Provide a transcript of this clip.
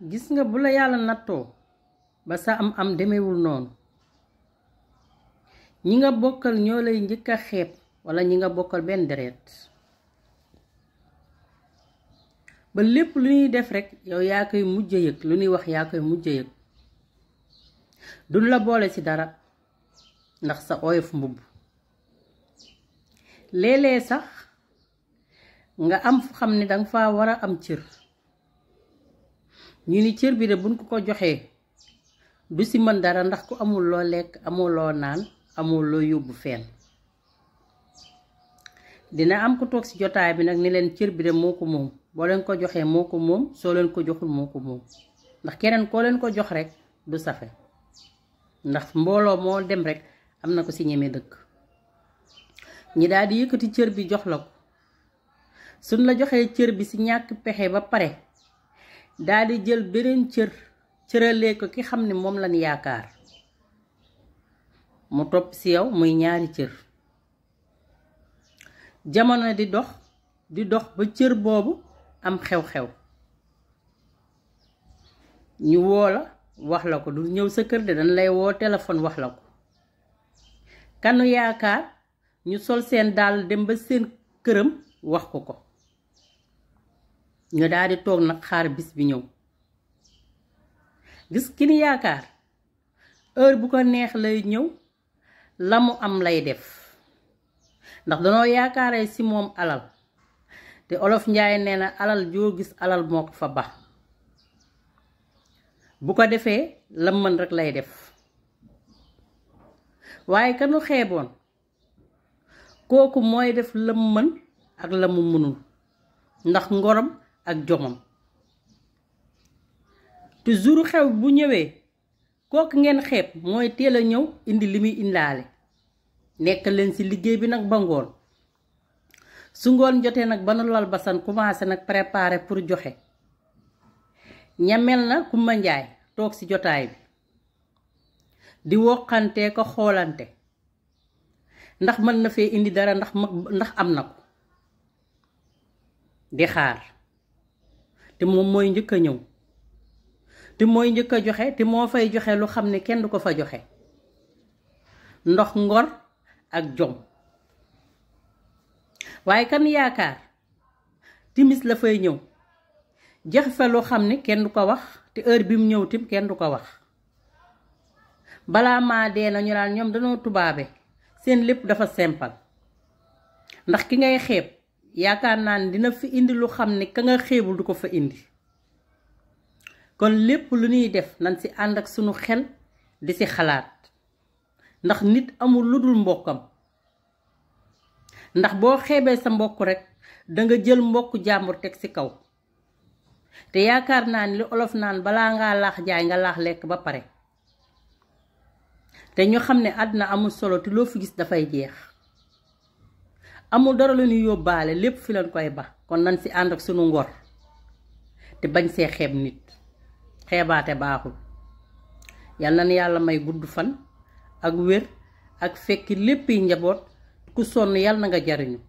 gis nga bu la yàlla nattoo ba sa am demewul noonu ñi nga bokkal ñoo lay njëkk a xeeb wala ñi nga bokkal benn deret ba lépp lu ñuy def rekk yow yaa koy mujj a yëg lu ñuy wax yaa koy mujj a yëg duñ la boole ci dara ndax sa oyof mbubb léeg-léeg sax nga am fu xam ne danga fa war a am cër ñu ni cër bi de buñ ko joxee du ci mën dara ndax ku amul loo lekk amul loo naan amul loo yóbbu fenn dina am ku toog ci jotaay bi nag ni leen cër bi de moo ko moom boo leen ko joxee moo ko moom soo leen ko joxul moo ko moom ndax keneen koo leen ko jox rekk du safe ndax mbooloo moo dem rekk am na ko ci ñeme dëkk ñi daal di yëkkati cër bi jox la ko suñ la joxee cër bi ci ñàkk pexe ba pare daal di jël beneen cëralee ko ki xam ne moom lañ yaakaar mu topp ci yow muy ñaari cër jamono di dox ba cër boobu am xew-xew ñu woo la wax la ko du ñëw sa kër de dañ lay woo téléphone wax la ko kanu yaakaar ñu sol seen dàll dem ba seen këram wax ko ñu daal di toog nag xaar bis bi ñëw gis ki ni yaakaar heure bu ko neex lay ñëw la mu am lay def ndax danoo yaakaaree ci moom alal te olof njaay nee na alal joo gis alal moo ko fa ba bu ko defee la mën rekk lay def waaye kanu xeeboon kooku mooy def la mën ak la mu mënul ndax ngorom ak jomam te jouru xew bu ñëwee kooku ngeen xeeb mooy teel a ñëw indi li muy indaale nekk leen ci liggéey bi nag ba ngoon su ngoon jotee nag ba nu lal basan commencé nag préparer pour joxe ñamel na Kumba Njaay toog ci jotaay bi di woqante ko xoolante ndax mën na fee indi dara ndax am na ko di xaar te moom mooy njëkk a ñëw te mooy njëkk a joxe te moo fay joxe lu xam ne kenn du ko fa joxe ndox ngor ak jom waaye kan yaakaar timis la fay ñëw joxe fa lu xam ne kenn du ko wax te heure bi mu ñëw tim kenn du ko wax balaa maa dee na ñu naan ñoom dañoo tubaabe seen lépp dafa simple ndax ki ngay xeeb yaakaar naa ne dina fi indi lu xam ne ka nga xeebul du ko fa indi kon lépp lu ñuy def nañ ci ànd ak sunu xel di ci xalaat ndax nit amul lu dul mbokkam ndax boo xeebee sa mbokk rekk danga jël mbokk jàmbur teg ci kaw te yaakaar naa ni li olof naan balaa ngaa laax jaay nga laax lekk ba pare te ñu xam ne àddina amul solo te loo fi gis dafay jeex amul dara lu ñuy yóbbaale lépp fi lañ koy ba kon nañ ci ànd ak sunu ngor te bañ see xeeb nit xeebaate baaxul yàlla na yàlla may gudd fan ak wér ak fekki léppi njaboot ku sonn yàlla na nga jariñu